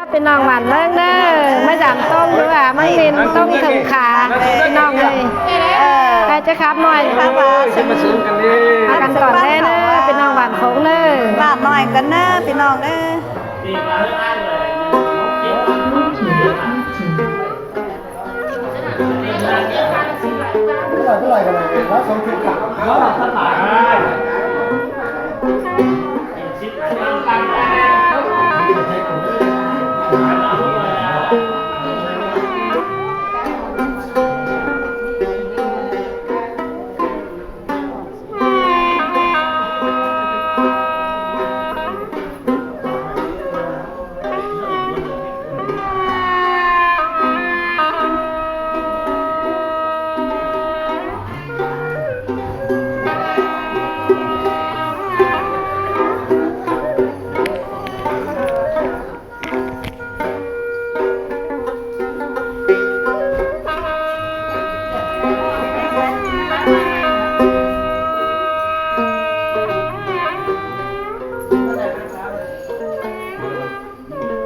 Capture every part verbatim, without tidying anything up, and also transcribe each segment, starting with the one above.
ꞌPi ꞌnọng bản ꞌmướng ꞌnớ, ꞌmá dăm ꞌtống ꞌlứa, ꞌmá ꞌnịn ꞌtống thửng khả, ꞌpi ꞌnọng ơi. Ờ. Cái chứ khắp mọi. Khắp, à, sưng. À, căn tỏn ꞌlé ꞌnớ, ꞌpi ꞌnọng bản khống ꞌnớ. Bản ꞌnọi căn ꞌnớ, ꞌpi ꞌnọng ꞌnớ.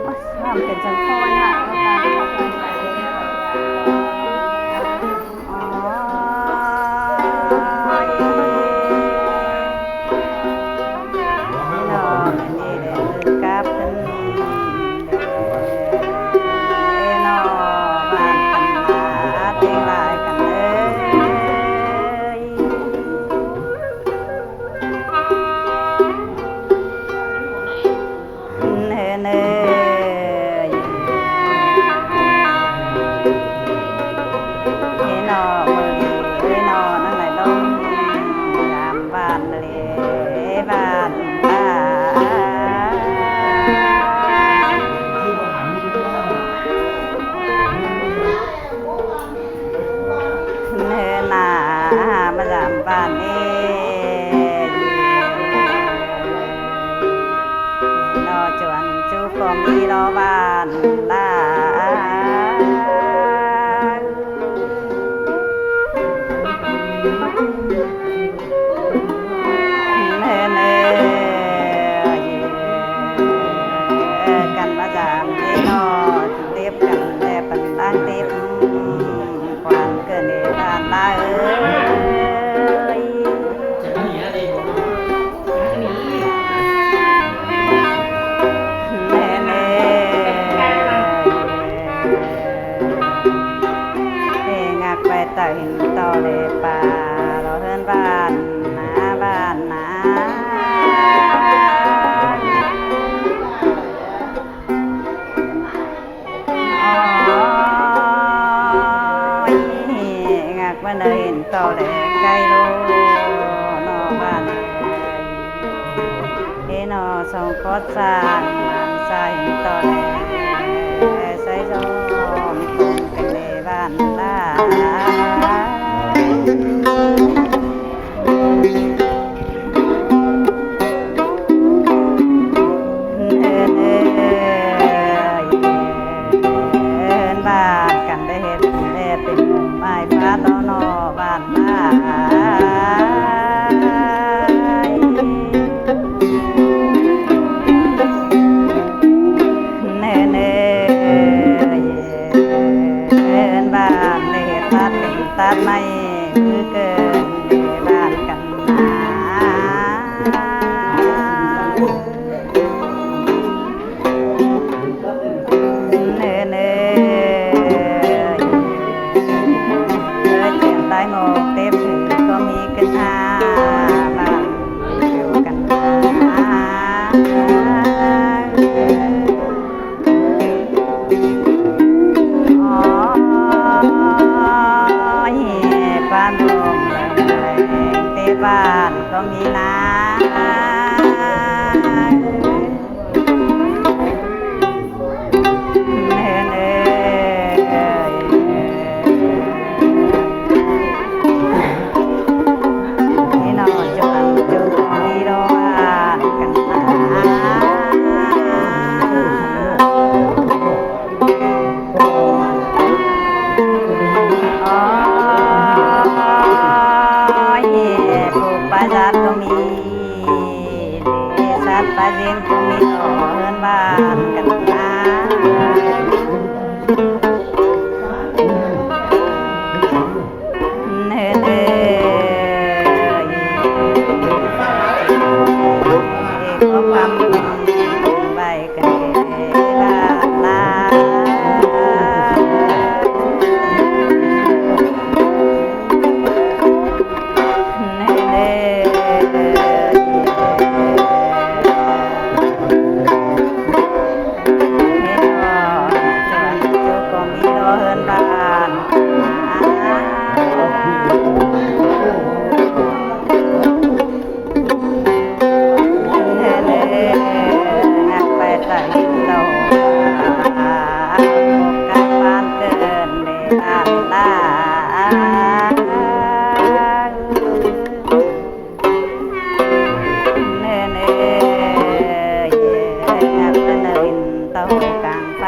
Ôi, làm cái chân khô nha. Ôi. Nó đi để cắp. Nó bạn cần là tiếng lại cần ơi. Hên ơi. Hên nó mười, hên nó năng lại đông. Làm bạn lễ bạn ta. Hên à, mà làm bạn ơi. Nó chuẩn chú con đi đó bạn ta. Hên ơi. Căn mà làm đi nó tiếp cận để bạn đang tiếp. Quan cơn ê ban la ơi. Nê nê. Ê ngạc quay tàu hình to lê pa lo hơn ban na ban na. Ôi, ngạc ꞌmá nơ hên to lẹ cay lô, nó ꞌmá nơ. Hên nó song khót sang, mang sa hên to lẹ, say song, tông cay lê ban ta. Hên bản căn đảy hên lẹ pên mai phá tó nó bản lai.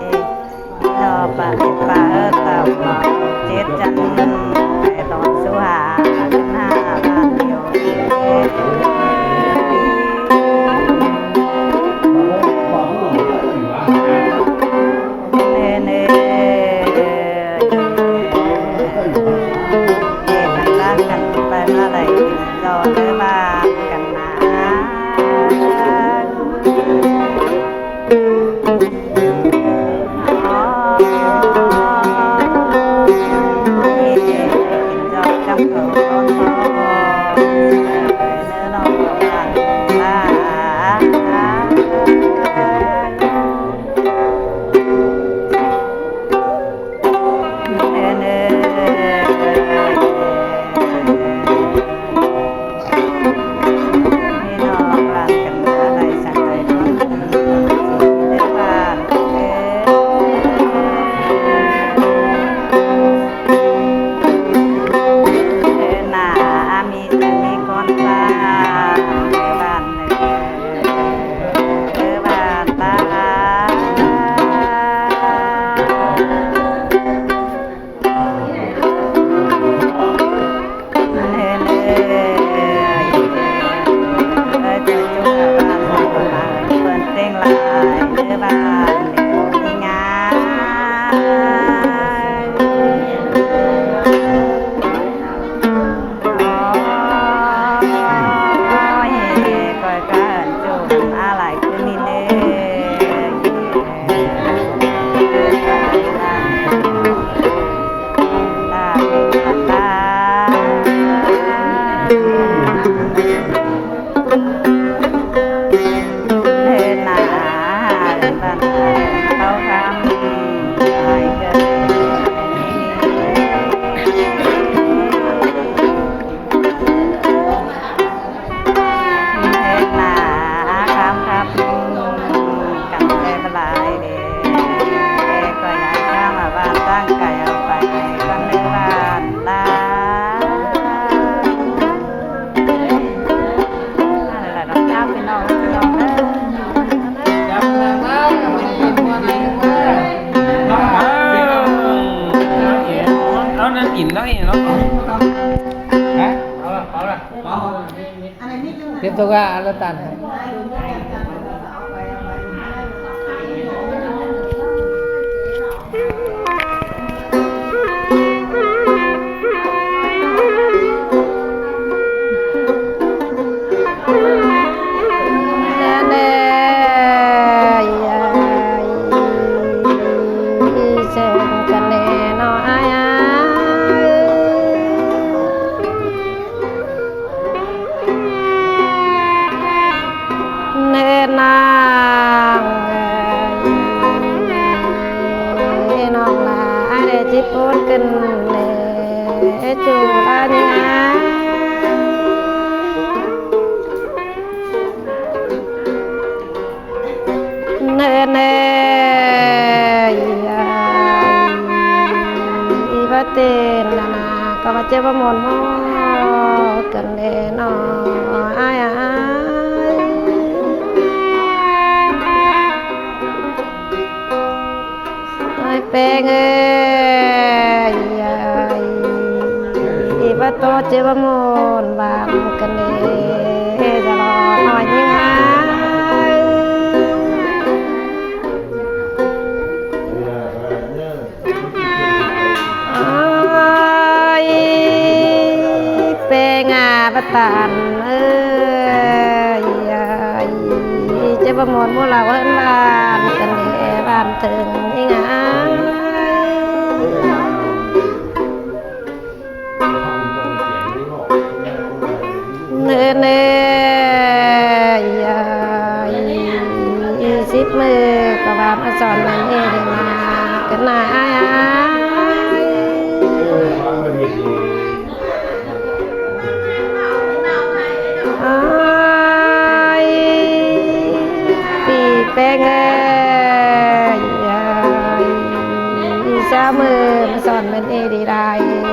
Ê, ꞌnị ꞌnọ ꞌva, ꞌva ꞌhứ tảu ꞌmó chết chắn, ꞌcọ tỏn sú hả, chắn hả, ꞌva điêu. Ê, ê, ê, ê, căn bác căn ꞌva ꞌnọ đảy, ꞌdọn ꞌva căn ꞌnạ. Áo năn ỉn đó ỉn đó. Hả? Tiếp tục ạ, lơ tăn. Nê ꞌnọng ơi, ꞌnọng ꞌla ai đê ꞌchí ꞌcốn ꞌcứn lê ꞌchu ꞌva ꞌnị ꞌnạ. Nê, nê, ꞌi ꞌva tên ꞌnạ ꞌnạ, ꞌcọ ꞌva ꞌchí ꞌva môn ꞌmó ꞌcứn lê ꞌnọ ai ai. Ơi ꞌpéng ơi, ꞌi ꞌva ꞌtố ꞌchí ꞌva môn ꞌva ꞌcứn lê, ꞌdọn ꞌnọi ꞌnhính ai. Ơi ꞌpéng ꞌva ꞌtan ơi, ơi, ꞌchí ꞌva môn ꞌmú ꞌlẹo ꞌhướn ꞌván ꞌcứn lê ꞌván ꞌtếng ꞌnhính ai. Nê, nê, ꞌi ꞌsíp ꞌmự ꞌcọ ꞌva ꞌmá son ꞌnị ꞌnị ꞌnạ, ꞌcứn ꞌnạ ai ai.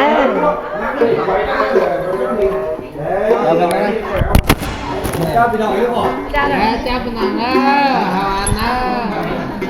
ꞌnớ. ꞌChá ꞌpi ꞌnọng ꞌnớ. ꞌChá ꞌpi ꞌnọng ꞌnớ. Hao ăn ꞌnớ.